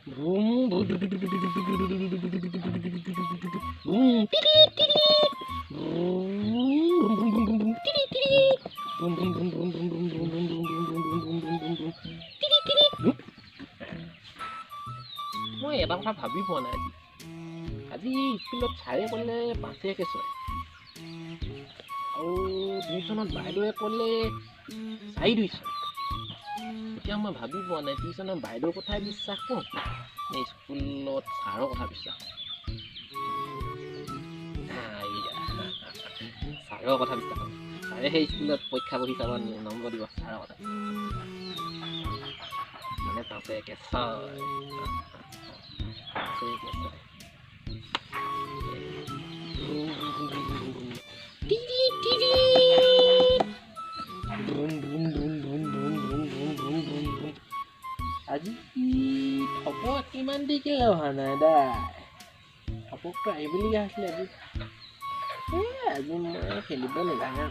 মই এটা কথা ভাবি পোৱা নাই, আজি স্কুলত ছাৰে ক'লে 5 1 6 আৰু টিউশ্যনত বাইদেৱে ক'লে 4 2 6। এতিয়া মই ভাবি পোৱা নাই টিউশ্যনত বাইদেউৰ কথাই বিশ্বাস কৰোঁ নে স্কুলত ছাৰৰ কথা বিশ্বাস কৰোঁ। ছাৰৰ কথা বিশ্বাস কৰোঁ, ছাৰে সেই স্কুলত পৰীক্ষা বহি চাব নম্বৰ দিব, ছাৰৰ কথা মানে 5 1 6, 5 1 6। আজি থপক কিমান দেৰিকে অহা নাই দাই, থপকটো আহিবলগীয়া আছিলে আজি। এই আজি মই খেলিব নাযাওঁ,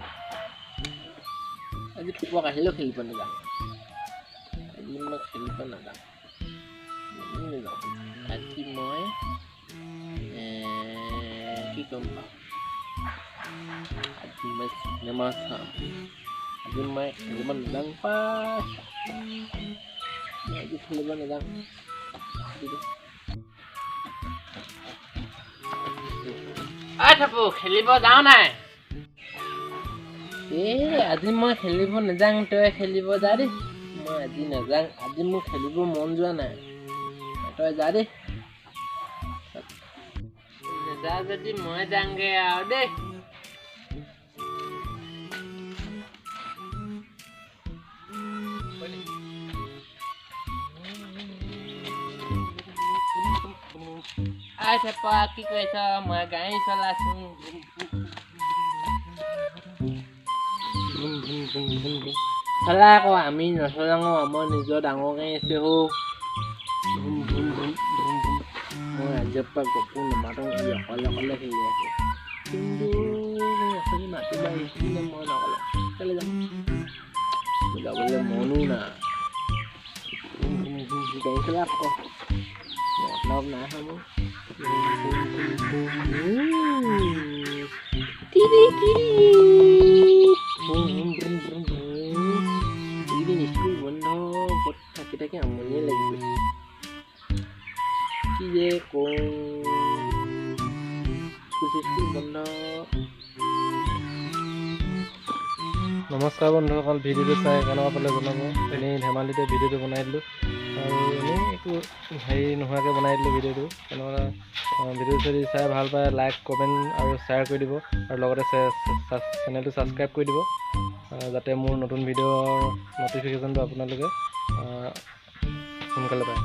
আজি থপক আহিলেও খেলিব নাযাওঁ, আজি মই খেলিব নাযাওঁ, নাযাওঁ আজি মই কি ক'ম বাৰু, আজি মই চিনেমা চাম, আজি মই খেলিব নাযাওঁ পাই, আজি খেলিব নাযাওঁ। থাপো খেলিব যাওঁ নাই? এই আজি মই খেলিব নাযাওঁ, তই খেলিব যা দেই, মই আজি নাযাওঁ, আজি মোৰ খেলিব মন যোৱা নাই, তই যা দেই। যা যদি মই যাওঁগে আৰু দেই। আই থেপা কি কৈছ? মই গাড়ী চলাইছো। চলা আকৌ, আমি নচলাওঁ, আমাৰ নিজৰ ডাঙৰ গাড়ী আছে হৌ। মই আজিৰ পৰা গপো নামাতো, ই অকলে অকলে খেলি আছে, কিন্তু অথনি মাতিব আহিছিলে, মই নকলে কেলে যাম, যাবলৈ মনো নাই। গাড়ী চলা আকৌ মতলব নাই হয় মোৰ। এইকেইদিন স্কুল বন্ধ, ঘৰত থাকি থাকি আমনিয়ে লাগি গৈছে, কি যে কওঁ, স্কুল বন্ধ। নমস্কাৰ বন্ধুসকল, ভিডিঅ'টো চাই কেনেকুৱা পালে জনাব। এনেই ধেমালিতে ভিডিঅ'টো বনাই দিলোঁ আৰু এনেই একো হেৰি নোহোৱাকৈ বনাই দিলোঁ ভিডিঅ'টো। কেনেকুৱা ভিডিঅ'টো যদি চাই ভাল পায় লাইক, কমেণ্ট আৰু শ্বেয়াৰ কৰি দিব, আৰু লগতে চেনেলটো ছাবস্ক্ৰাইব কৰি দিব, যাতে মোৰ নতুন ভিডিঅ'ৰ ন'টিফিকেশ্যনটো আপোনালোকে সোনকালে পায়।